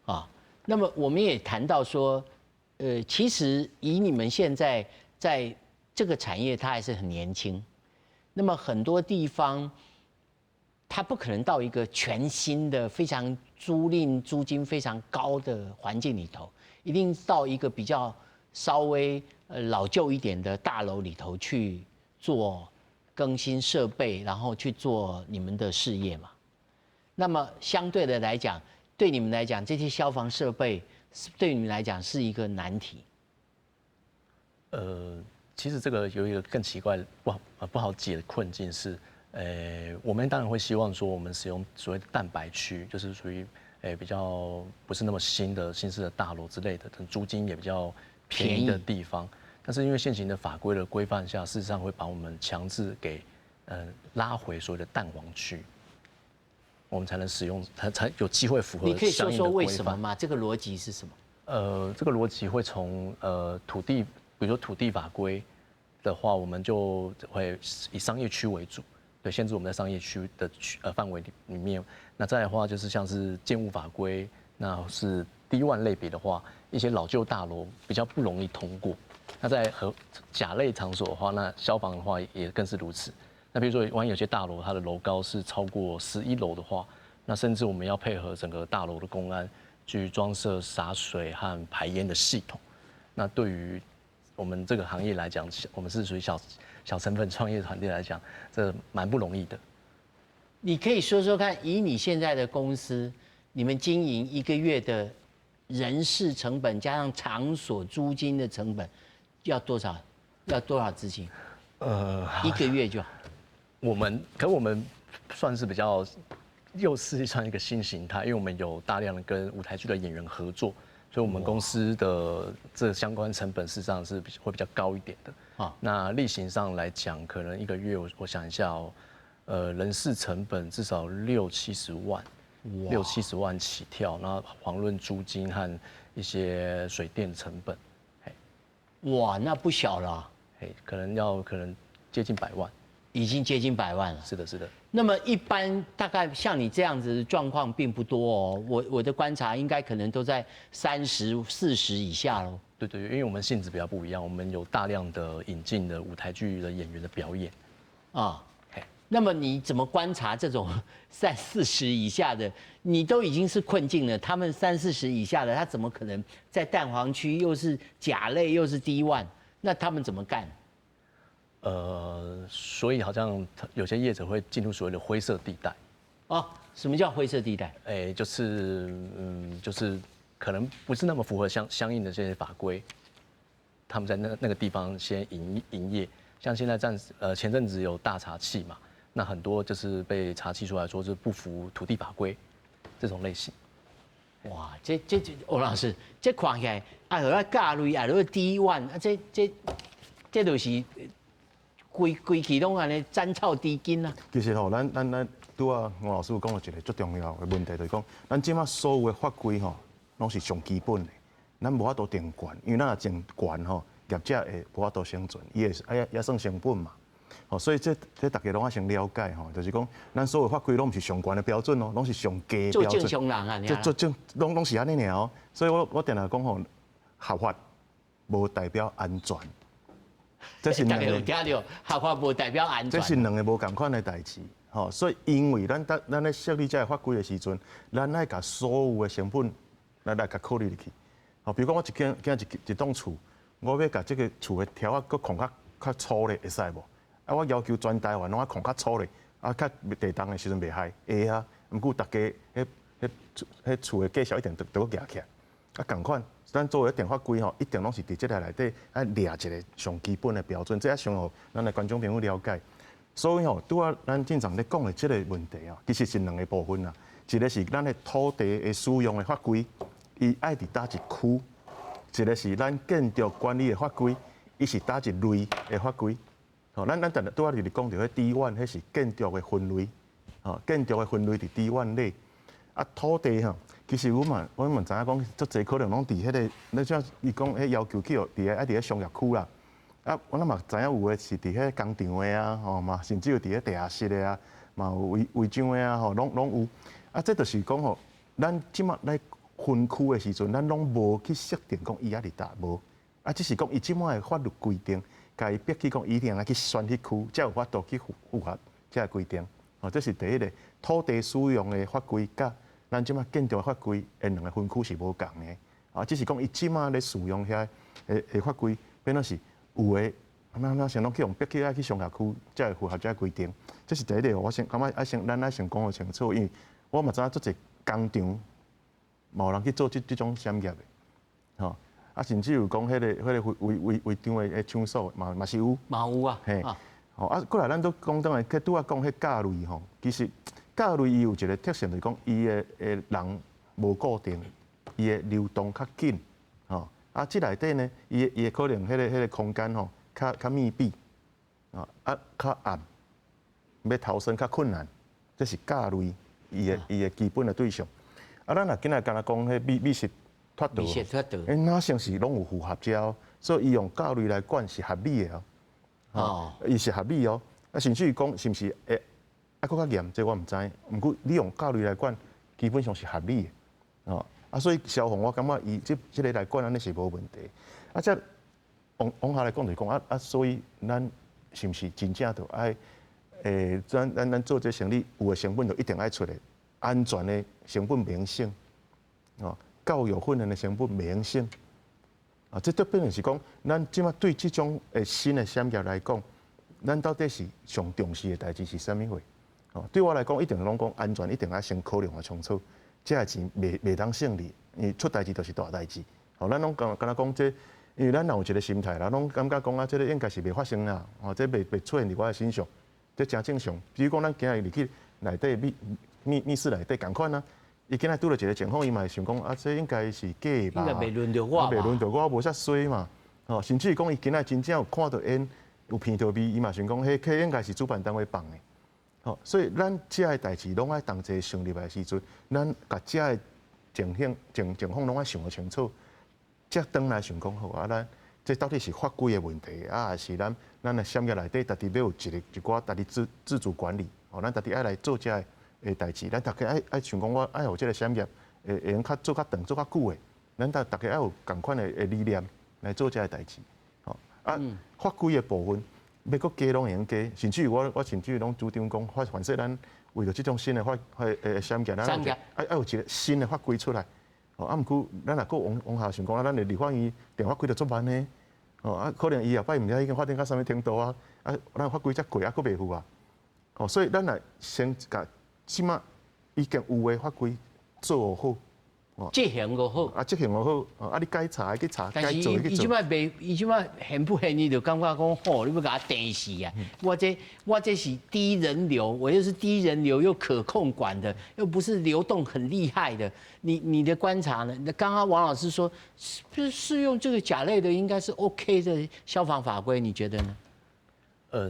啊，那麼我們也談到說，其實以你們現在在這個產業，它還是很年輕。那麼很多地方，它不可能到一個全新的、非常租賃租金非常高的環境裡頭，一定到一個比較稍微老舊一點的大樓裡頭去做更新設備，然後去做你們的事業嘛。那麼相對的來講，對你們來講，這些消防設備對你們來講是一個難題。其實這個有一個更奇怪、不好解的困境是，我們當然會希望說，我們使用所謂的蛋白區，就是屬於比較不是那麼新的新式的大樓之類的，租金也比較便宜的地方。但是因為現行的法規的規範下，事實上會把我們強制給拉回所謂的蛋黃區，我們才能使用，才有機會符合。你可以說說為什麼嗎？這個邏輯是什麼？這個邏輯會從土地，比如說土地法規的話，我們就會以商業區為主，對，限制我們在商業區的區範圍裡面。那再來的話，就是像是建物法規，那是 D1 類別的話，一些老舊大樓比較不容易通過。那在和甲類場所的話，那消防的話也更是如此。那比如說，萬一有些大樓它的樓高是超過11樓的話，那甚至我們要配合整個大樓的工安去裝設灑水和排煙的系統。那對於我們這個行業來講，我們是屬於小小成本創業團隊來講，這蠻不容易的。你可以說說看，以你現在的公司，你們經營一個月的人事成本加上場所租金的成本，要多少？要多少資金？一個月就好。我們算是比較又是算一個新形態，因為我們有大量的跟舞台劇的演員合作，所以我們公司的這相關成本事實上是會比較高一點的。啊，那例行上來講，可能一個月我想一下哦，人事成本至少六七十萬，六七十萬起跳，那遑論租金和一些水電成本。哇，那不小了。嘿，可能接近百萬，已經接近百萬了。是的，是的。那麼一般大概像你這樣子的狀況並不多哦。我的觀察應該可能都在30、40以下嘍。對對，因為我們性質比較不一樣，我們有大量的引進的舞台劇的演員的表演。啊，那麼你怎麼觀察這種三四十以下的？你都已經是困境了，他們三四十以下的，他怎麼可能在蛋黃區又是甲類又是 D1？那他們怎麼幹？所以好像有些業者會進入所謂的灰色地帶。哦，什麼叫灰色地帶？哎，就是可能不是那麼符合相應的這些法規，他們在那個地方先營業，像現在暫時前陣子有大查緝嘛，那很多就是被查緝出來說是不符土地法規這種類型。哇，這歐老師，這看起來啊，予甲類啊，予 D1 啊，這就是規規氣攏按呢斬草除根啊。其實吼，咱拄仔吳老師有講到一個足重要的問題，就是講咱這馬所有的法規吼，攏是上基本的，咱無法度定懸，因為咱若定懸吼，業者會無法度生存，伊會也算成本嘛。吼，所以這大家攏愛先了解吼，就是講咱所有法規攏毋是上懸的標準哦，攏是上低標準。做正常人啊，這做正攏是按呢爾哦。所以我定定講吼，合法無代表安全。這是兩個有聽著，合法無代表安全。這是兩個無仝款的代誌，吼。所以因為咱咧設立這個法規的時陣，咱愛共所有的成本來共考慮入去。吼，比如講我一間今一棟厝，我欲共這個厝的柱仔閣控較粗咧，會使無？啊，我要求全台灣攏愛控較粗咧，啊，較地動的時陣袂害，會啊。毋過逐家彼厝的價數一定都閣舉起來。啊，仝款，咱做的定法規吼，一定攏是佇這个內底愛掠一個上基本的標準，這愛先予咱的觀眾朋友了解。所以吼，拄仔咱進前咧講的這個問題啊，其實是兩個部分啦。一個是咱的土地的使用的法規，伊愛佇佗一區；一個是咱建築管理的法規，伊是佗一類的法規。吼，咱拄仔就是講著彼 D1，彼是建築的分類，吼，建築的分類佇 D1 內。啊，土地吼，其實阮嘛知影講，足濟可能攏佇彼個，你像伊講彼要求去予佇個愛佇咧商業區啦。啊，阮嘛知影有的是佇彼個工廠的啊，吼嘛，甚至有佇咧地下室的啊，嘛有違章的啊，吼，攏有。啊，這就是講吼，咱這馬來分區的時陣，咱攏無去設定講伊愛佇佗無。啊，只是講伊這馬的法律規定，共伊逼去講伊一定愛去選彼區，才有法度去符合這个規定。哦，這是第一個土地使用的法規，佮咱這馬建築的法規，的兩個分區是無仝的。啊，只是講伊這馬咧使用遐的法規，變做是有的，那先攏去予逼去愛去商業區，才會符合這个規定。這是第一個，我先感覺愛先咱愛先講予清楚，因為我嘛知影足濟工廠，嘛有人去做這種產業的，吼。啊，甚至有講彼個違章的場所嘛是有。嘛有啊。嘿。吼啊，過來咱都講轉來，去拄仔講彼甲類吼，其實甲類伊有一個特性，就是講伊的人無固定，伊的流動較緊，吼。啊，這內底呢，伊的可能彼個空間吼，較密閉，啊較暗，欲逃生較困難，這是甲類伊的基本的對象。啊，咱若今仔敢若講彼密室脫逃，密室脫逃，欸，哪像是攏有符合這哦，所以伊用甲類來管是合理的哦。哦，伊是合理哦。啊，甚至於講是毋是會閣較嚴，這我毋知。毋過你用甲類來管，基本上是合理的。哦，啊，所以消防我感覺伊這個來管按呢是無問題。啊，這往下來講就是講啊，所以咱是毋是真正就愛咱做這生意有的成本就一定愛出來，安全的成本袂用省，哦，教育訓練的成本袂用省。啊，這就變成是講，咱這馬對這種新的產業來講，咱到底是上重視的代誌是啥物貨？哦，對我來講，一定攏講安全，一定愛先考量予清楚，這个錢袂當省哩，因為出代誌就是大代誌。哦，咱攏敢若講這，因為咱若有一個心態啦，攏感覺講啊，這個應該是袂發生啦，哦，這袂出現佇我的身上，這誠正常。比如講，咱今日入去內底密室內底仝款啊。伊今仔拄著一個情況，伊嘛會想講啊，這應該是假的吧？應該袂輪著我吧？袂輪著我，無遮衰嘛。吼，甚至講伊今仔真正有看著煙，有鼻著味，伊嘛想講，彼應該是主辦單位放的。吼，所以咱這个代誌攏愛同齊想入來的時陣，咱共這个情況攏愛想予清楚，才轉來想講好啊，咱這到底是法規的問題，啊，還是咱的產業內底家己欲有一寡家己自主管理？吼，咱家己愛來做這个代誌，咱逐家愛想講，我愛予這个產業會用較做較長、做較久的，咱逐家愛有仝款的理念。來做這个代誌。吼啊，法規的部分欲閣加攏會用加，甚至於我甚至於攏主張講，凡勢咱為著這種新的法產業，咱愛有一個新的法規出來。哦，啊，毋過咱若閣往下想講，啊，咱的立法院定法規就足慢的，哦，啊，可能伊後擺毋知已經發展到啥物程度啊，啊，咱法規才過啊，閣袂赴啊，哦，所以咱來先共這馬已經有的法規做好。執行閣好，啊，執行閣好，啊，你該查的去查，該做的去做。伊這擺袂，伊這擺現不現？伊就感覺講，吼，你欲共我釘死啊！我這是低人流，我又是低人流又可控管的，又不是流動很厲害的。你的觀察呢？那剛剛王老師說，是適用這個甲類的，應該是 OK 的消防法規，你覺得呢？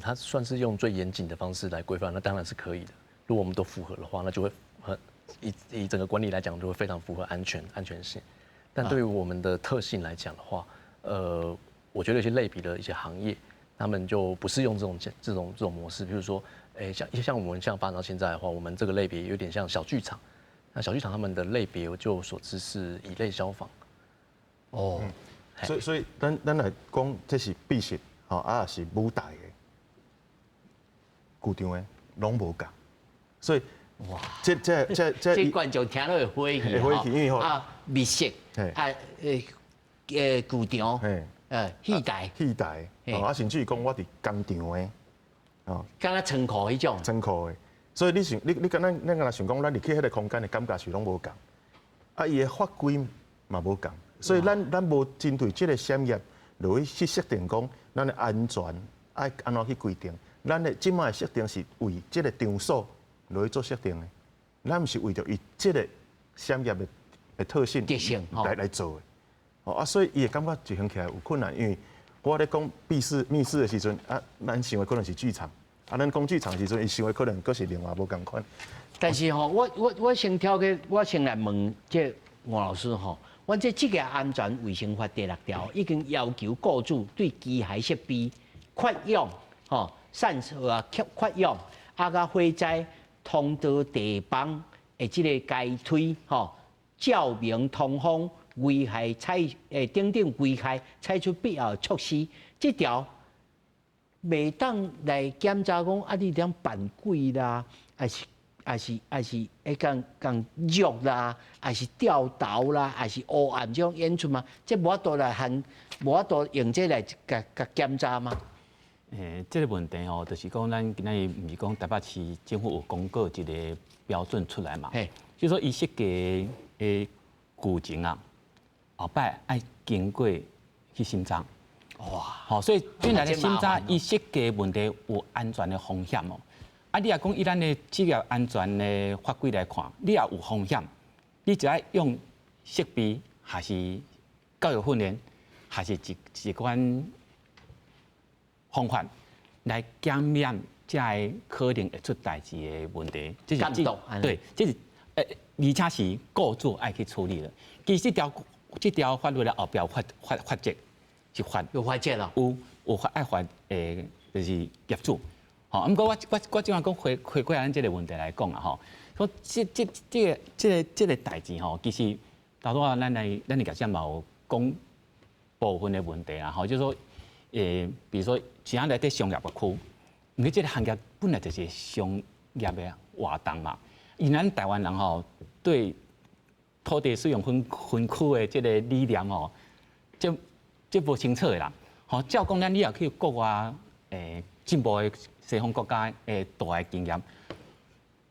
他算是用最嚴謹的方式來規範，那當然是可以的。如果我們都符合的話，那就會很。以整個管理來講，就會非常符合安全性。但對於我們的特性來講的話，我覺得有些類比的一些行業，他們就不是用這種模式。比如說，像我們像發展到現在的話，我們這個類別有點像小劇場。那小劇場他們的類別，就我所知是乙類消防。哦，所以咱來講，這是閉式，吼，啊是舞台的，劇場的攏無仝，所以。哇！這這觀眾聽了會火氣，會火氣，因為吼啊，密室，啊，劇場，戲台，戲台，啊，甚至於講我佇工廠的，哦，敢若倉庫彼種，倉庫的，所以你想，你敢咱咱敢若想講，咱入去彼个空間的感覺是攏無仝，啊，伊的法規嘛無仝，所以咱無針對這个產業落去設定講，咱的安全愛按怎去規定，咱的這擺的設定是為這个場所落去做設定的，咱毋是為著伊這个產業的特性來做的，哦啊，所以伊會感覺執行起來有困難，因為我咧講閉式密室的時陣，啊，咱想的可能是劇場，啊，咱講劇場的時陣，伊想的可能閣是另外無仝款。但是吼，我先跳過，我先來問這黃老師吼，阮這職業安全衛生法第六條已經要求雇主對機械設備缺氧、吼散射啊缺氧啊，佮火災通道地崩的這个階梯吼，照明通風危害採等等危害，採取必要的措施。這條袂當來檢查講啊，你點扮鬼啦，還是共共弱啦，還是吊頭啦，還是黑暗這種演出嗎？這無法度來限，無法度用這來共共檢查嗎？這个問題吼，就是講咱今仔日毋是講台北市政府有公告一个標準出來嘛？就是說伊設計的舊程啊，後擺愛經過去審查。哇！吼，所以進來咧審查，伊設計問題有安全的風險哦。啊，你若講以咱的職業安全的法規來看，你若有風險，你就愛用設備，還是教育訓練，還是一款方法來減免這个可能會出代誌的問題。這是對，這是而且是雇主愛去處理的。其實這條法律的後壁有罰則，是罰有罰則咯，有罰愛罰就是業主。吼，毋過我這擺講回過咱這个問題來講啊，吼，說這個代誌吼，其實頭拄仔咱的業者嘛有講部分的問題啊，吼，就是說，比如說像來佇商業的區，因為這个行業本來就是商業的活動嘛，因咱台灣人吼對土地使用分區的這个理念吼，這無清楚的啦。吼，照講咱你若去國外進步的西方國家的大的經驗，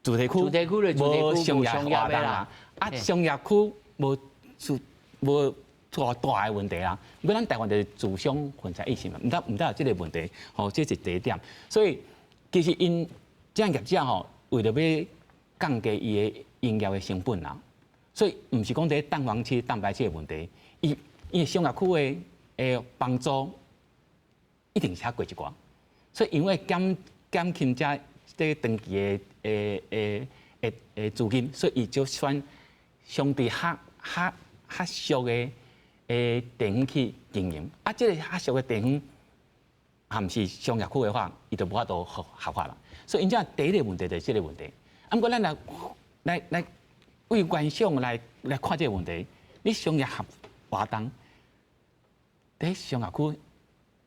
住宅區無商業活動啦，啊商業區無大大的問題啦。毋過咱台灣就是住商混在一起嘛，毋得有這个問題，吼，這是第一點。所以其實𪜶這樣業者吼，為著欲降低伊的營業的成本啦，所以毋是講佇淡黃區、淡白區的問題，伊商業區的房租一定是較貴一寡，所以因為減輕這長期的資金，所以伊就選相對較俗的地方去經營。啊，這个較俗的地方，也毋是商業區的話，伊就無法度合法啦。所以，𪜶這第一个問題就是這个問題。啊，毋過咱來為觀賞來看這个問題，你商業合活動，佇商業區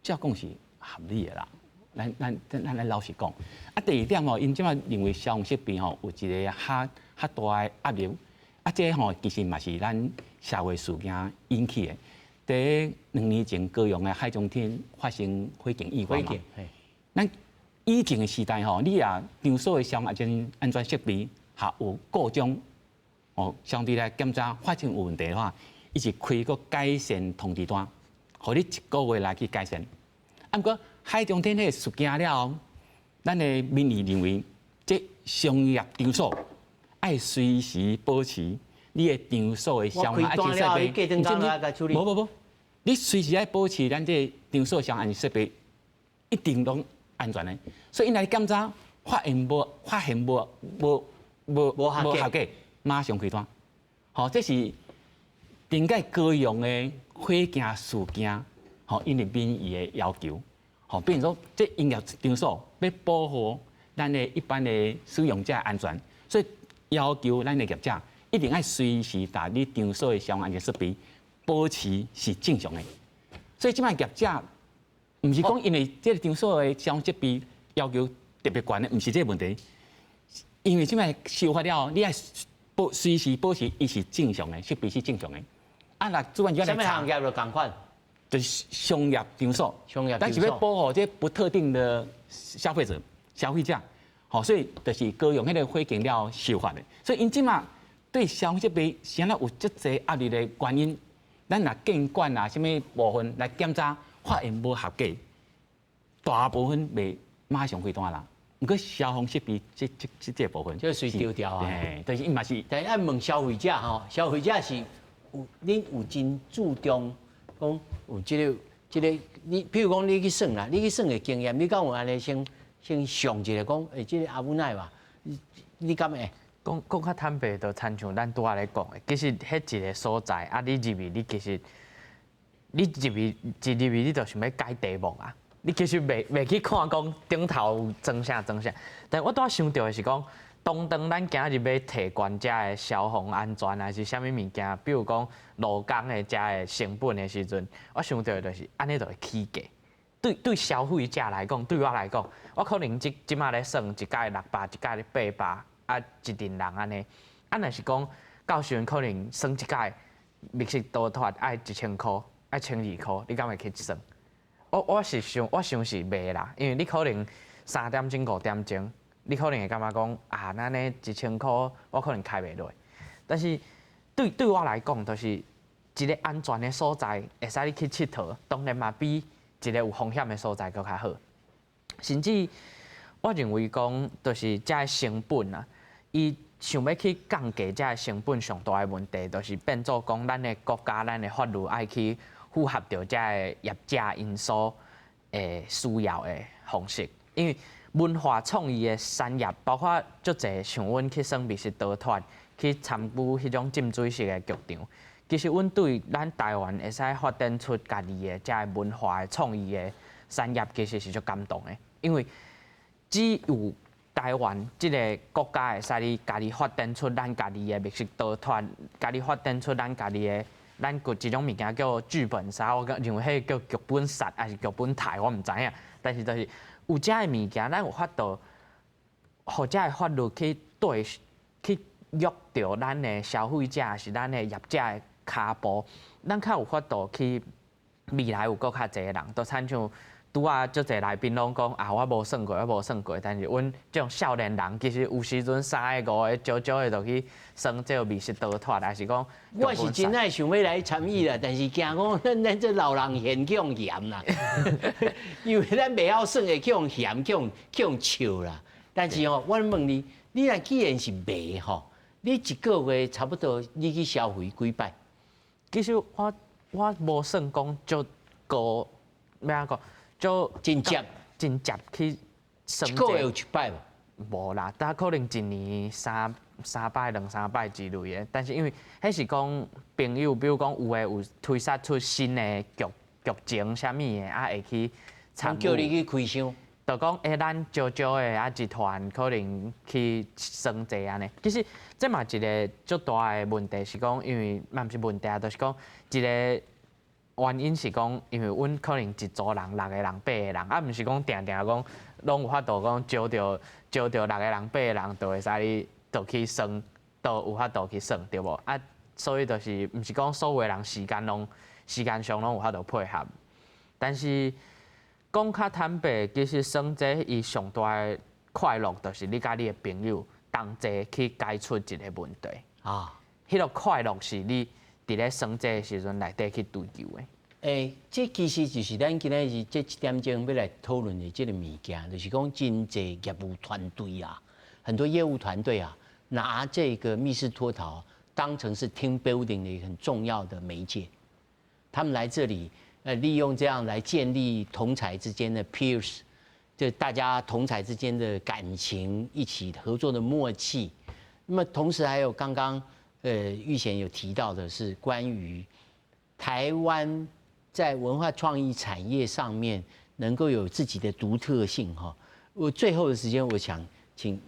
照講是合理的啦。咱咱咱來老實講。啊，第二點吼，𪜶這擺認為消防設備吼有一个較較大的壓力，啊，這吼其實嘛是咱社會事件引起的。佇2年前高雄的海中天發生火警意外嘛，咱以前的時代吼，你若場所的消防安全安全設備哈有故障，哦，相對來檢查發現有問題的話，伊是開個改善通知單，予你一個月來去改善。啊，毋過海中天彼个事件了後，咱的民意認為，這商業場所愛隨時保持你的場所的消防安全設備。無無無，你隨時愛保持咱這個場所消防安全設備一定攏安全的。所以𪜶來檢查，發現無無合格，馬上開單。吼，這是頂屆高雄的火警事件，吼，因為民意的要求，吼，變成說這營業場所欲保護咱的一般的使用者安全，所以要求咱的業者一定愛隨時共你場所的消防安全設備保持是正常的。所以這擺業者毋是講因為這個場所的消防設備要求特別懸的，毋是這個問題，因為這擺修法了後，你愛保隨時保持伊是正常的設備是正常的。啊，若主管機關啥物行業就仝款，就是商業場所，商業但是欲保護這不特定的消費者、消費者，吼，所以就是高雄彼个火警了修法的。所以𪜶這馬對消防設備啥物有遮濟壓力的原因，咱若建管啊，啥物部分來檢查，發現無合格，大部分袂馬上開單啦。毋過消防設備這這這這部分，這隨丟掉啊。但是伊嘛是，但是愛問消費者吼，消費者是有恁有真注重講有這个這个，你比如講你去耍啦，你去耍的經驗，你敢有按呢先先想一下講，欸，這个阿母奈吧，你敢會？講講較坦白，就親像咱拄仔咧講的，其實彼一个所在啊，你入去，你其實你入去一入去，你就想欲解題目啊。你其實袂袂去看講頂頭裝啥裝啥，但我拄仔想著的是講，當當咱今日欲提懸遮的消防安全還是啥物物件，比如講勞工的遮的成本的時陣，我想著的就是按呢就會起價。對對消費者來講，對我來講，我可能這這馬咧算一擺600，一擺800，啊一陣人按呢，啊若是講到時陣可能算一擺密室逃脫愛1000箍，愛1200箍，你敢會去算？我我是想，我想是袂啦，因為你可能3點鐘、5點鐘，你可能會感覺講啊，按呢1000箍我可能開袂落。但是對對我來講，就是一个安全的所在，會使你去𨑨迌，當然嘛比一個有風險的所在閣較好。甚至我認為講，就是遮的成本啊，伊想欲去降低遮的成本，上大的問題，就是變做講咱的國家、咱的法律愛去符合著遮的業者𪜶所會需要的方式。因為文化創意的產業，包括足濟像阮去耍密室逃脫，去參與彼種浸水式的劇場，其實阮對咱台灣會使發展出家己的遮的文化的創意的產業，其實是足感動的。因為只有台灣這个國家會使你家己發展出咱家己的密室逃脫，家己發展出咱家己的，咱有一種物件叫劇本殺，我認為彼個叫劇本殺還是劇本殺，我毋知影。但是就是有遮的物件，咱有法度，予遮的法律去對去約著咱的消費者，是咱的業者的跤步，咱較有法度去未來有閣較濟的人，就親像拄仔足濟來賓攏講啊，我無耍過，我無耍過。但是阮這種少年人，其實有時陣三个五个，少少的就去耍這个密室逃脫，還是講我是真愛想欲來參與啦，但是驚講咱咱這老人嫌去予嫌啦，因為咱袂曉耍會去予嫌，去予去予笑啦。但是吼，我問你，你若既然是賣吼，你一個月差不多你去消費幾擺？其實我我無算講足高，欲按怎講？就真接真接去一個月有一擺無？無啦，但可能一年三三擺、兩三擺之類的。但是因為彼是講朋友，比如講有的有推殺出新的劇劇情啥物的，啊會去參與。叫你去開箱。就講欸，咱少少的啊一團可能去耍者按呢。其實這嘛一个足大的問題是講，因為嘛毋是問題啊，就是講一个。原因是講，因為阮可能一組人六個人、八個人，啊，毋是講定定講攏有法度講招著招著六個人、八個人就會使你就去耍，都有法度去耍，對無？啊，所以就是毋是講所有人時間攏時間上攏有法度配合。但是講較坦白，其實耍這伊上大的快樂，就是你佮你的朋友同齊去解出一個問題。啊，彼個快樂是你佇咧耍這的時陣內底去追求的。欸，這其實就是咱今仔日這一點鐘欲來討論的這个物件，就是講真濟業務團隊啊，很多業務團隊啊，拿這個密室脫逃當成是 team building 的一個很重要的媒介。他們來這裡，利用這樣來建立同儕之間的 peers，就大家同儕之間的感情，一起合作的默契。那麼同時還有剛剛玉賢有提到的是關於台灣在文化創意產業上面能夠有自己的獨特性哈。我最後的時間，我想請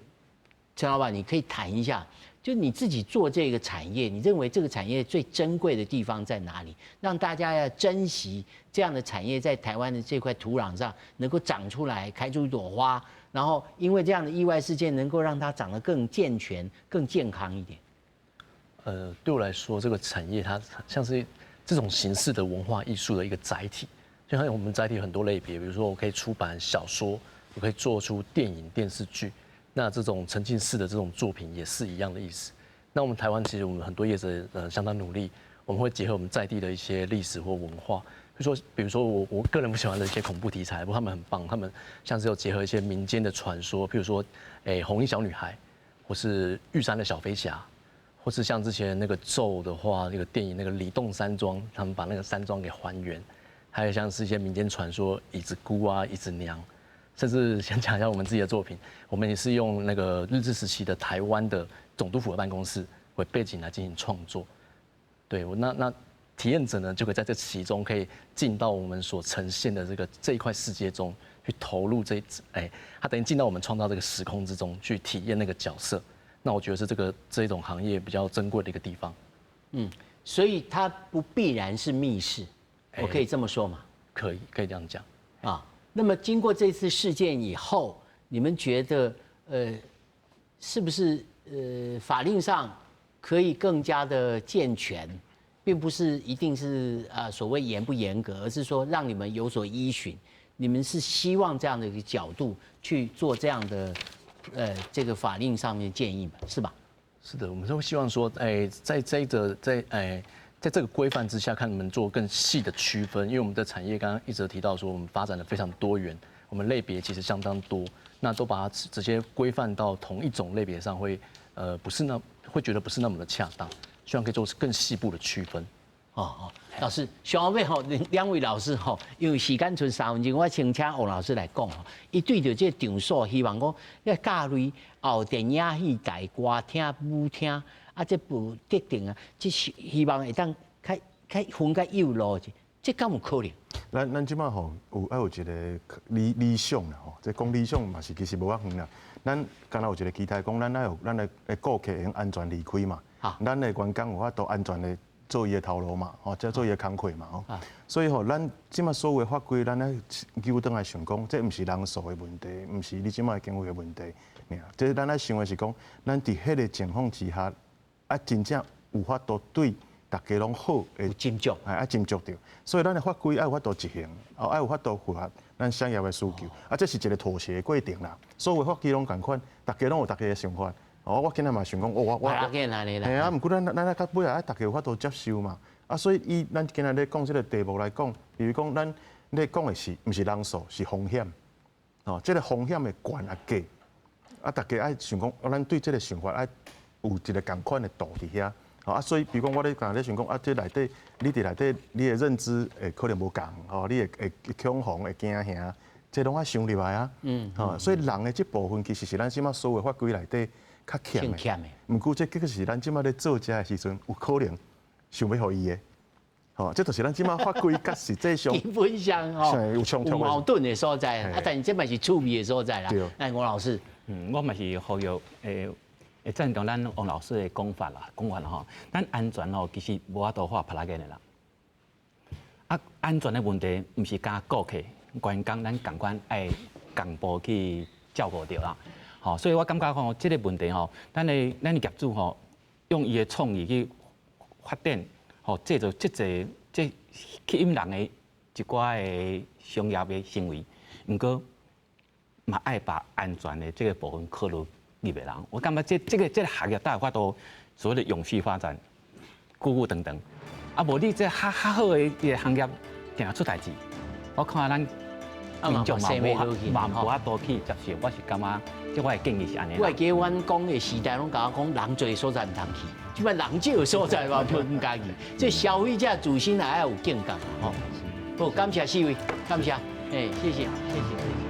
陳老闆，你可以談一下，就你自己做這個產業，你認為這個產業最珍貴的地方在哪裡？讓大家要珍惜這樣的產業在台灣的這塊土壤上能夠長出來，開出一朵花，然後因為這樣的意外事件能夠讓它長得更健全、更健康一點。對我來說，這個產業它像是這種形式的文化藝術的一個載體，就像我們載體很多類別，比如說我可以出版小說，我可以做出電影、電視劇，那這種沉浸式的這種作品也是一樣的意思。那我們台灣其實我們很多業者相當努力，我們會結合我們在地的一些歷史或文化，比如說我個人不喜歡的一些恐怖題材，不過他們很棒，他們像是有結合一些民間的傳說，譬如說紅衣小女孩，或是玉山的小飛俠。或是像之前那個咒的話，那個電影那個李洞山莊，他們把那個山莊給還原，還有像是一些民間傳說，椅子姑啊、椅子娘，甚至先講一下我們自己的作品，我們也是用那個日治時期的台灣的總督府的辦公室為背景來進行創作。對，我那體驗者呢，就可以在這其中可以進到我們所呈現的這一塊世界中去投入這哎，他等於進到我們創造這個時空之中去體驗那個角色。那我覺得是這種行業比較珍貴的一個地方。嗯，所以它不必然是密室，我可以這麼說嗎？可以，可以這樣講。啊，那麼經過這次事件以後，你們覺得是不是法令上可以更加的健全，並不是一定是啊所謂嚴不嚴格，而是說讓你們有所依循。你們是希望這樣的一個角度去做這樣的這個法令上面建議嘛，是吧？是的，我們都希望說，哎，在這個在哎，在這個規範之下，看你們做更細的區分。因為我們的產業剛剛一直提到說，我們發展的非常多元，我們類別其實相當多，那都把它直接規範到同一種類別上，會不是那會覺得不是那麼的恰當，希望可以做更細部的區分。哦哦，老師，上後尾吼，兩位老師吼，因為時間賰3分鐘，我先請王老師來講吼。伊對著這個場所，希望講，遐教類後電影戲台、歌廳、舞廳，啊，這部特定啊，這是希望會當較較分較幼路者，這敢有可能？咱這擺吼有愛有一個理想啦吼，這講理想嘛是其實無遐遠啦。咱敢若有一個期待，講咱愛有咱的顧客會用安全離開嘛，咱的員工有法度安全的做伊的頭路嘛，吼，這做伊的工課嘛，吼。所以吼，咱這擺所有的法規，咱愛糾轉來想講，這毋是人數的問題，毋是你這擺經費的問題，爾。這咱愛想的是講，咱佇彼個情況之下，啊，真正有法度對大家攏好的，斟酌，哎，愛斟酌著。所以咱的法規愛有法度執行，哦，愛有法度符合咱商業的需求，啊，這是一個妥協的過程啦。所有法規攏仝款，大家攏有大家的想法。哦，我今仔嘛想講，哦，我嘿啊，毋過咱咱較尾仔愛大家有法度接受嘛。啊，所以以咱今仔咧講這個題目來講，比如講咱咧講的是毋是人數，是風險。哦，這個風險的懸抑低，啊，大家愛想講，咱對這個想法愛有一個仝款的度佇遐。啊，所以比如講，我咧剛才咧想講，啊，這內底你佇內底你的認知會可能無仝，吼，你會恐慌、會驚嚇，這攏愛想入來啊。吼，所以人的這部分其實是咱這擺所有法規內底較欠的。毋過這結果是咱這擺咧做這的時陣，有可能想欲予伊的。吼，這就是咱這擺法規佮實際上基本上吼有衝突、有矛盾的所在。啊，但是這嘛是趣味的所在啦。來，吳老師，我嘛是呼籲會贊同咱王老師的講法啦，講法啦吼。咱安全吼，其實無法度畫 plug 的啦。啊，安全的問題毋是干顧客、員工，咱仝款愛共步去照顧著啦。吼，所以我感覺吼，這個問題吼，咱的業主吼，用伊的創意去發展，吼，製造這濟這吸引人的一寡的商業的行為，毋過嘛愛把安全的這個部分考慮入的人。我感覺這個行業才有法度所謂的永續發展，久久長長。啊，無你這較較好的一個行業，定定出代誌。我看咱民眾嘛無法度去接受，我是感覺，這我的建議是按呢。我會記阮講的時代，攏共我講人濟的所在毋通去，這擺人少的所在嘛毋敢去。這消費者自身也愛有警覺吼。好，感謝四位，感謝，欸，謝謝，謝謝。